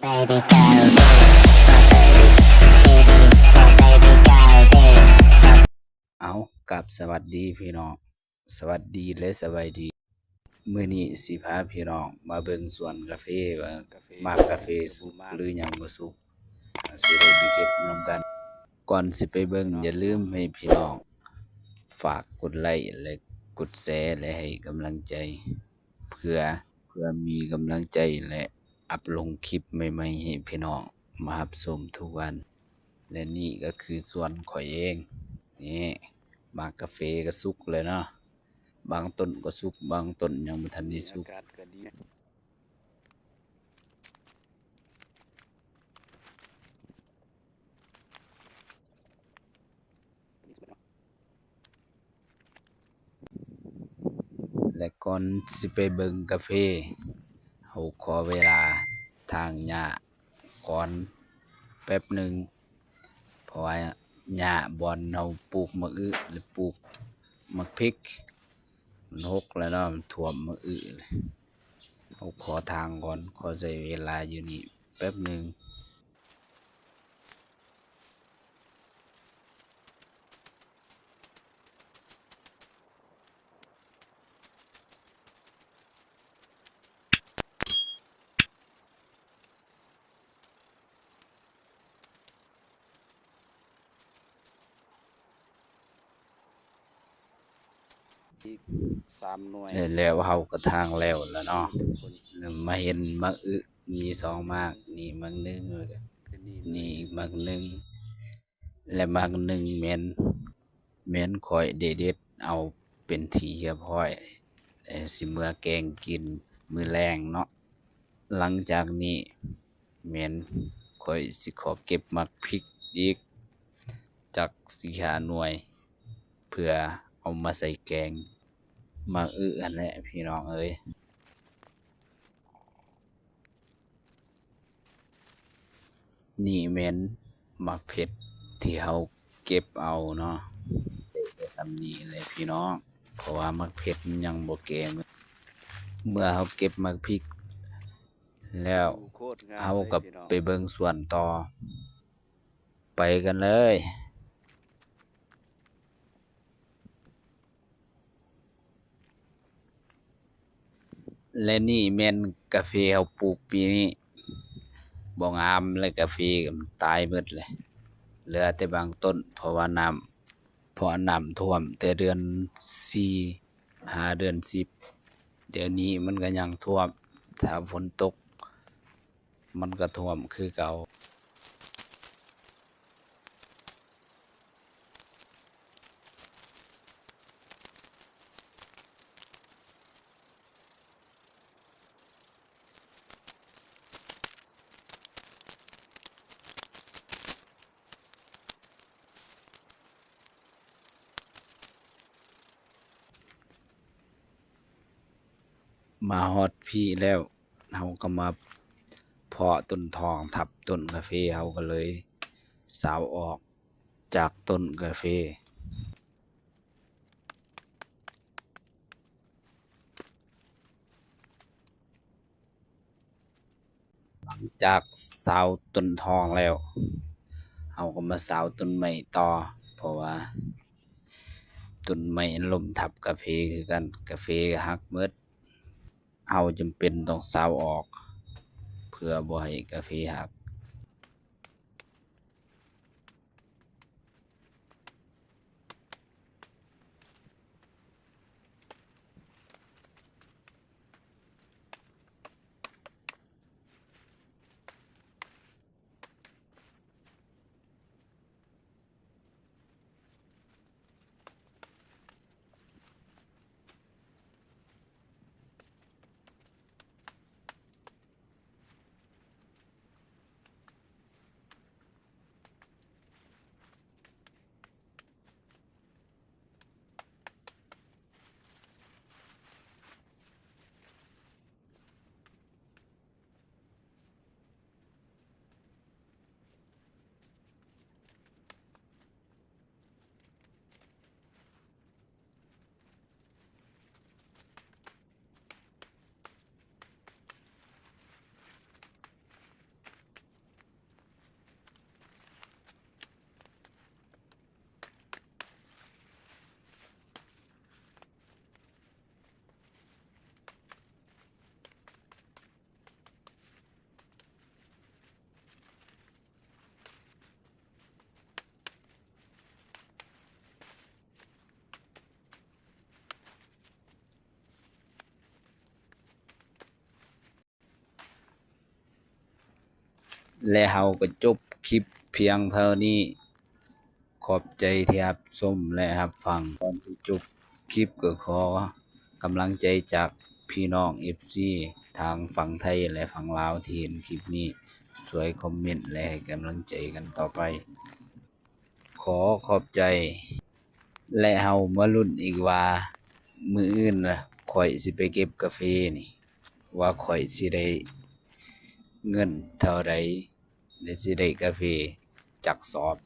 Baby girl, baby, baby, baby girl, baby. ເອົາ ກາບສະຫວັດດີພີ່ນ້ອງ ສະຫວັດດີ ແລະ ສະບາຍດີ. ມື້ນີ້ຊິພາພີ່ນ້ອງມາເບິ່ງສວນກາເຟ ວ່າໝາກກາເຟສຸກ ຫຼື ຍັງບໍ່ສຸກ ຊິໄດ້ໄປເກັບນຳກັນ. ກ່ອນຊິໄປເບິ່ງ ຢ່າລືມໃຫ້ພີ່ນ້ອງຝາກກົດໄລ້ ແລະ ກົດແຊ ແລະ ໃຫ້ກຳລັງໃຈ ເພື່ອ ເພື່ອມີກຳລັງໃຈ ແລະ ອັບລົງຄລິບໃໝ່ໆ ໃຫ້ພີ່ນ້ອງມາຮັບຊົມທຸກວັນ. ແລະ ນີ້ກໍຄືສວນຂ້ອຍເອງ. ນີ້ ໝາກກາເຟກໍສຸກແລ້ວເນາະ, ບາງຕົ້ນກໍສຸກ ບາງຕົ້ນຍັງບໍ່ທັນໄດ້ສຸກ. ແລະ ກ່ອນຊິໄປເບິ່ງກາເຟ ເຮົາຂໍເວລາຖາງຫຍ້າກ່ອນແປັບໜຶ່ງ ເພາະວ່າຫຍ້າບ່ອນເຮົາປູກໝາກອຶ ຫຼື ປູກໝາກພິກ ມັນຫົກແລ້ວເນາະ, ມັນຖ້ວມໝາກອຶ. ເຮົາຂໍຖາງກ່ອນ, ຂໍໃຊ້ເວລາຢູ່ນີ້ແປັບໜຶ່ງ. ອີກສາມໜ່ວຍ. ແລ້ວເຮົາກໍຖາງແລ້ວລະເນາະ, ມາເຫັນໝາກອຶ ມີສອງໝາກ, ນີ້ໝາກໜຶ່ງ ແລ້ວກໍນີ້ອີກໝາກໜຶ່ງ ແລະ ໝາກໜຶ່ງແມ່ນ ແມ່ນຂ້ອຍໄດ້ເດັດເອົາເປັນທີ່ຮຽບຮ້ອຍ, ເອີ ຊິເມືອແກງກິນມື້ແລງເນາະ. ຫຼັງຈາກນີ້ແມ່ນຂ້ອຍຊິຂໍເກັບໝາກພິກອີກຈັກສີ່ຫ້າໜ່ວຍ ເພື່ອເອົາມາໃສ່ແກງໝາກອຶຫັ້ນແຫຼະ ພີ່ນ້ອງເອີຍ. ນີ້ແມ່ນໝາກເຜັດທີ່ເຮົາເກັບເອົາເນາະ, ໄດ້ແຕ່ສ່ຳນີ້ແຫຼະພີ່ນ້ອງ ເພາະວ່າໝາກເຜັດມັນຍັງບໍ່ແກ່. ເມື່ອເຮົາເກັບໝາກພິກແລ້ວ ເຮົາກໍໄປເບິ່ງສວນຕໍ່. ໄປກັນເລີຍ. ແລະ ນີ້ແມ່ນກາເຟເຮົາປູກປີນີ້ ບໍ່ງາມ ແລະ ກາເຟກໍຕາຍໝົດເລີຍ, ເຫຼືອແຕ່ບາງຕົ້ນ ເພາະວ່ານ້ຳ ເພາະນ້ຳຖ້ວມແຕ່ເດືອນສີ່ຫາເດືອນສິບ. ດຽວນີ້ມັນກໍຍັງຖ້ວມ, ຖ້າຝົນຕົກ ມັນກໍຖ້ວມຄືເກົ່າ. ມາຮອດພີ້ແລ້ວ ເຮົາກໍມາເພາະຕົ້ນທອງທັບຕົ້ນກາເຟ, ເຮົາກໍເລີຍຊາວອອກຈາກຕົ້ນກາເຟ. ຫຼັງຈາກຊາວຕົ້ນທອງແລ້ວ ເຮົາກໍມາຊາວຕົ້ນໄມ້ຕໍ່, ເພາະວ່າຕົ້ນໄມ້ລົ້ມທັບກາເຟຄືກັນ, ກາເຟກໍຫັກໝົດ. ເຮົາຈຳເປັນຕ້ອງຊາວອອກ ເພື່ອບໍ່ໃຫ້ກາເຟຫັກ. ເ ແລະເຮົາກໍຈົບຄລິບພຽງເທົ່ານີ້. ຂອບໃຈທີ່ຮັບຊົມ ແລະ ຮັບຟັງ. ກ່ອນຊິຈົບຄລິບກໍຂໍກຳລັງໃຈຈາກພີ່ນ້ອງເອັຟຊີທາງຝັ່ງໄທ ແລະ ຝັ່ງລາວທີ່ເຫັນຄລິບນີ້ ຊ່ວຍຄອມເມັນ ແລະ ໃຫ້ກຳລັງໃຈກັນຕໍ່ໄປ. ຂໍຂອບໃຈ ແລະ ເຮົາມາລຸ້ນອີກວ່າ ມື້ອື່ນນະ ຂ້ອຍຊິໄປເກັບກາເຟນີ້ ວ່າຂ້ອຍຊິໄດ້ເງິນເທົ່າໃດ ແລະ ຊິໄດ້ກາເຟຈັກສອບ.